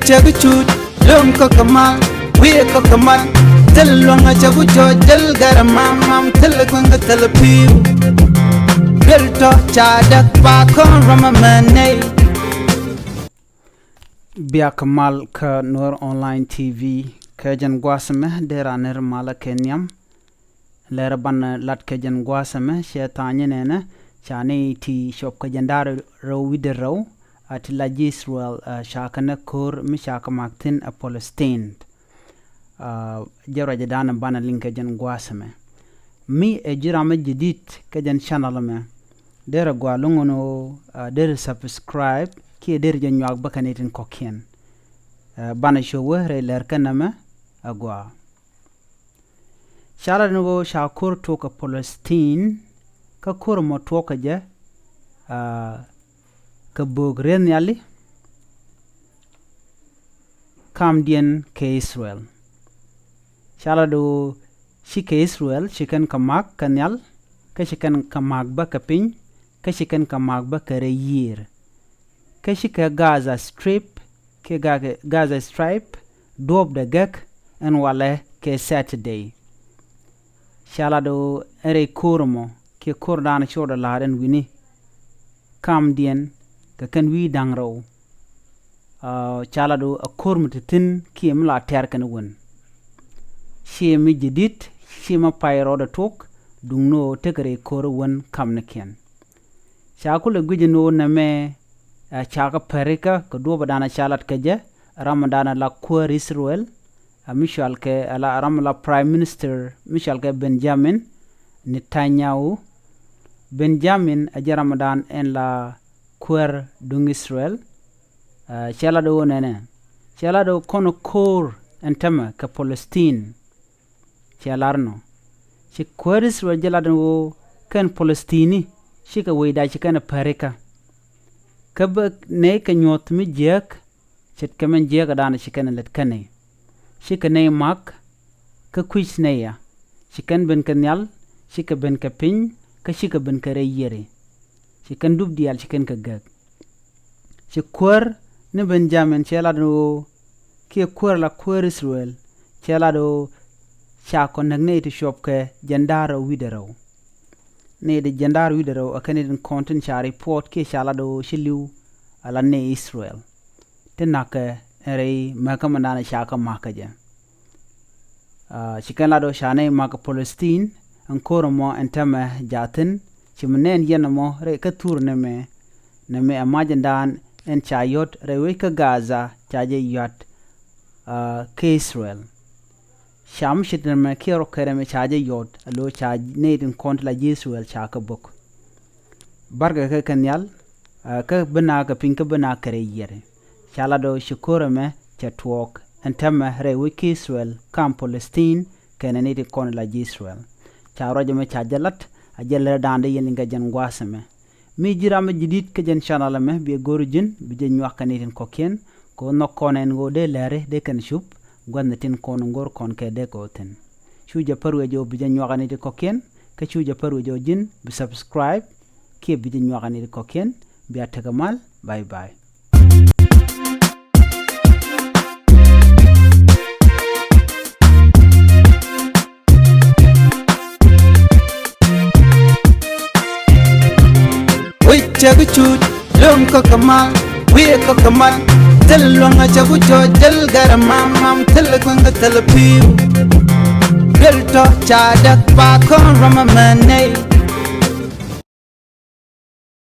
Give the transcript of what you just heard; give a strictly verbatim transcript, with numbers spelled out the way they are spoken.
Cɛ bi cut lom kä kɛ mal, wi̱i̱ kä kɛ mal. Thil luäŋ a cɛ ku cɔc, thil gɛr a mam mam, thil kueŋ kä thil pi̱w. Thil tɔ ca däk pa kɔn ram a mɛ nɛy. Biak mal kä Nuer Online T V, kä jɛn gua̱a̱th mɛ dee ran nir malä kɛ nhiam. Lɛr ban lat kɛ jɛn gua̱a̱th mɛ cɛ tha̱a̱ny nɛnɛ, ca ni ti cop kɛ jɛn da̱r rɛw wi̱dɛ rɛw, a ti la ji̱ Israel, a ca kɛ nɛ ko̱r mi ca kɛ mak thi̱n a Palestine. A, jɛ ruacɛ da̱a̱n banɛ liŋ kɛ jɛn gua̱a̱th mɛ. Mi ɛ ji̱ ram mi jadid kɛ jɛn channel mɛ, derɛ gɔaa lo̱ŋ ɛn ɣöö, a, derɛ subscribe kiɛ derɛ jɛ nyuak bä kɛ ni tin kɔ̱kiɛn. A, banɛ cop wä rɛy lɛr kɛn nɛmɛ a gɔaa. Ca lat ni ɣöö ca ko̱r tuɔɔk kɛ Palestine, kä ko̱r mɔ tuɔɔk kɛ jɛ, a, kɛ böök rieth nhiali kamdiɛn kɛ Israel. Ca lat ɣöö ci kɛ Israel ci kɛn kɛ mak kɛ nhial, kä ci kɛn kɛ mak bä kɛ piny, kä ci kɛn kɛ mak bä kɛ rɛy yiër. Kä ci kɛ Gaza Strip, kɛ Ga-, Gaza Strip duɔ̱ɔ̱pdɛ gɛk ɛn walɛ kɛ Saturday. Ca lat ɣöö ɛn rɛy ko̱r mɔ kiɛ ko̱r da̱a̱n cɔɔdɛ la̱a̱t ɛn wi̱ni kamdiɛn kɛ kɛn wi̱i̱ da̱ŋ rɛw. A, ca lat ɣöö a ko̱r mi ti thi̱n kiɛ mi la tɛ̈r kɛn wän. Ciɛ mi jadid, ciɛ mi pay rɔɔdɛ tuɔk, duŋni ɣöö tekɛ rɛy ko̱r wän kamnikiɛn. Ca kulɛ guic ni ɣöö nɛmɛ, ɛ, ca kɛ pärikä kɛ duɔ̱ɔ̱p ɛ da̱a̱n ca lat kɛ jɛ, ram ɛ da̱a̱n la kuäär Israel, ɛ, mi cɔal kɛ, ɛ, la ram ɛ la Prime Minister mi cɔal kɛ Benjamin Netanyahu. Benjamin ɛ jɛ ram ɛ da̱a̱n ɛn la kuäär duŋ Israel. Ɛ, cɛ lat ɣöö nɛnɛ, cɛ lat ɣöö kɔn ko̱r ɛn tämɛ kɛ Palestine. Cɛ lar nɔ, ci kuäär Israel jɛ lat ni ɣöö kɛn Palestini cikɛ wecda ci kɛn a pärikä. Kä bä nɛy kɛ nyuɔ̱th mi jiääk, ce̱tkɛ min jiääk ɛ da̱a̱n ci kɛn a lät kä nɛy. Cikɛ nɛy mak kä kui̱c nɛy a, ci kɛn ben kɛ nhial, cikɛ ben kɛ piny, kä cikɛ ben kɛ rɛy yiëri. Ci kɛn dup diaal ci kɛn kɛ gäk. Ci kuäär ni Benjamin cɛ lat ni ɣöö, kiɛ kuäär la kuäär Israel, cɛ lat ɣöö ca kɔn näk nɛy ti cuɔp kɛ jɛn da̱r rɛw wi̱dɛ rɛw. Nɛy ti jɛn da̱r wi̱dɛ rɛw ɛ kɛn ni tin kɔn tin ca report kiɛ ca lat ɣöö ci li̱w a la nɛy Israel. Ti na̱kɛ ɛn rɛy mäkä mɛndan ca kɛ ma̱kä jɛ. A, ci kɛn lat ɣöö ca nɛy ma̱kä Palestine, ɛn ko̱r ɛmɔ ɛn tämɛ jaathin, ci mi nɛn yɛn ɛmɔ rɛy kä thur nɛmɛ, nɛmɛ ɛ ma̱cändan ɛn ca yɔ̱t rɛy wec kä Gaza ca jɛ yɔ̱t, a, kä Israel. Ca mi ce̱t nɛmɛ kiɛ rɔ kɛrɛ mɛ ca jɛ yɔ̱t, a lo̱ ca nɛy tin kɔn ti la ji̱ Israel ca kɛ bo̱k. Barkɛ kɛ kɛ nhial, a, kä bi na̱a̱k kɛ piny kä bi na̱a̱k kɛ rɛy yiëri. Ca lat ɣöö ci ko̱r ɛmɛ cɛ tuɔɔk ɛn täämɛ rɛy wec kä Israel kam Palestine kɛnɛ ni ti kɔn la ji̱ Israel. Ca ruac ɛmɛ ca jɛ lat, a jɛ lät da̱a̱n dee yɛn liŋ kɛ jɛn gua̱a̱th ɛmɛ. Mi ji̱ ram mi ji̱ di̱t kä jɛn channel ɛmɛ, biɛ go̱r ji̱n bi jɛ nyuak kɛ ni tin kɔ̱kiɛn, kɛ ɣöö nhɔk kɔn ɛn ɣöö dee lɛri dee kɛn cup gua̱thni tin kɔn ŋo̱r kɔn kɛ dee kɛ ɣöö thi̱n. Cu jɛ pär wec ɣöö bi jɛ nyuak kɛ ni tin kɔ̱kiɛn, kä cu jɛ pär wec ɣöö ji̱n bi subscribe kiɛ bi jɛ nyuak kɛ ni tin kɔ̱kiɛn. Bia tekɛ mal. Bye bye. Wi̱c cɛ bi cut, lom kä kɛ mal, wi̱i̱ kä kɛ mal. Thil luäŋ a cɛ ku cɔc, thil gɛr a mam mam, thil kueŋ kä thil pi̱w. Thil tɔ ca däk pa kɔn ram a mɛ nɛy.